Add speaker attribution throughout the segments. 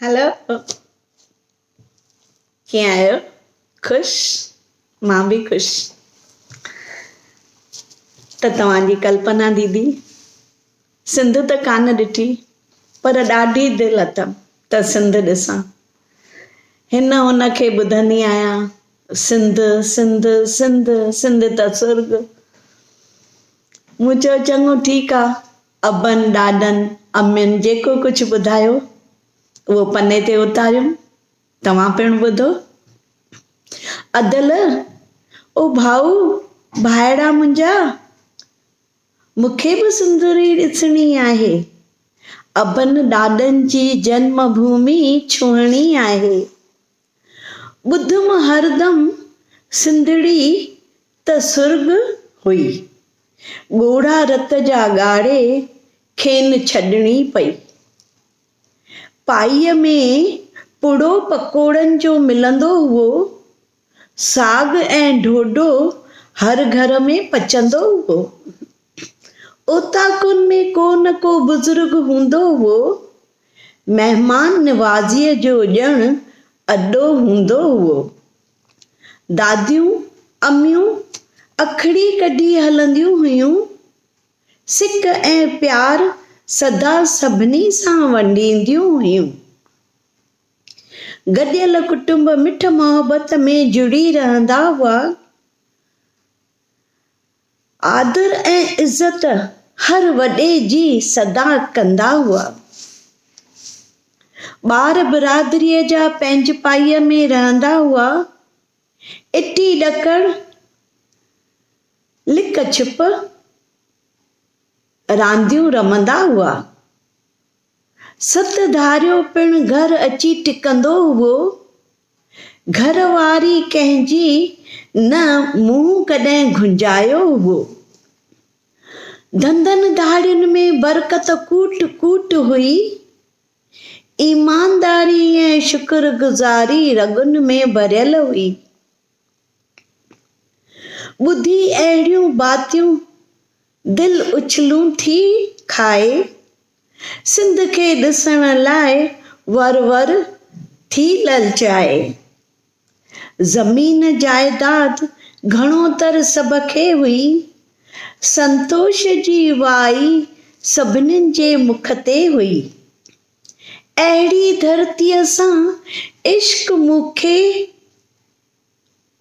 Speaker 1: هلو ڪيئن آهيو؟ خوش؟ مان به خوش. ته توهان جي ڪلپنا ديدي سنڌ ته ڪانه ڏٺي پر ڏاڍي دل اٿم ته سنڌ ڏسان. هن هن کي ٻڌندي آهيان سنڌ سنڌ سنڌ سنڌ ته سرڳ. مون چيو چڱو ٺيڪ آ ابن ڏاڏن امين جيڪو ڪجهه ٻڌايو اهو پني تي اتاريم توهان پڻ ٻڌو. ادل، او ڀائو، ڀائڙا منهنجا! مون کي به سنڌڙي ڏسڻي آهي. ابن ڏاڏن جي جنم ڀومي ڇهڻي آهي. ٻڌم هردم سنڌڙي ته سرڳ هئي. ڳوڙها رت جا ڳاڙي کين ڇڏڻي پئي. پائيء ۾ پڙو پڪوڙن جو ملندو هئو. ساڳ ۽ ڍوڍو هر گهر ۾ پچندو هئو. اوطاقن ۾ ڪو نه ڪو بزرگ هوندو هئو. مهمان نوازيء جو ڄڻ اڏو هوندو هئو. داديون، اميون اکڙي ڪڍي هلنديون هيون. سڪ ۽ پيار سدا سڀني سان ونڊينديون هيون. گڏيل ڪٽنب مٺ محبت ۾ جڙي رهندا هئا. آدر ۽ عزت هر وڏي جي سدا ڪندا هئا. ٻار برادريء جا پنهنجپائيء ۾ رهندا هئا. اٽي ڏڪڙ، لڪ ڇپ، رانديون رمندا هئا. ست ڌاريو پڻ گهر اچي ٽڪندو هئو. گهر واري ڪنهن جي نه منهن ڪڏهن گهنجايو هئو. ڌنڌن ڌاڙين ۾ برڪت ڪوٽ ڪوٽ هئي. ايمانداري ۽ شڪر گذاري رڳن ۾ ڀريل هئي. ٻڌي اهڙيون باتيون دل اڇلون ٿي کائي. سنڌ کي ڏسڻ لاء ور ور ٿي للچائي. زمين جائداد گهڻو تر سڀ کي هئي. سنتوش جي وائي سڀنين جي مک تي هئي. اهڙي ڌرتيء سان عشق مون کي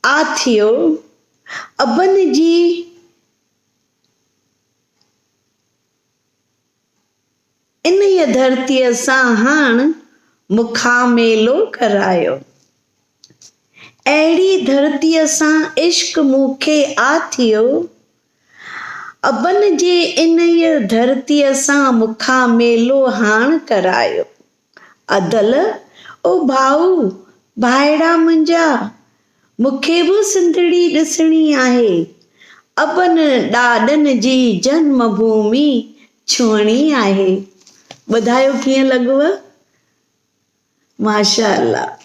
Speaker 1: آ ٿيو. ابن جي. انهيء ڌرتيء سان هاڻ مکاميلو ڪرايو. اهڙي ڌرتيء سان عشق مون کي آ ٿيو. ابن جي انهيء ڌرتيء سان مکاميلو هاڻ ڪرايو. ادل، او ڀائو، ڀائڙا منهنجا، مون کي به سنڌڙي ڏسڻي آهي، ابن ڏاڏن جي جنم ڀومي ڇهڻي آهي. ٻڌايو ڪيئن لڳو؟ ماشاء الله.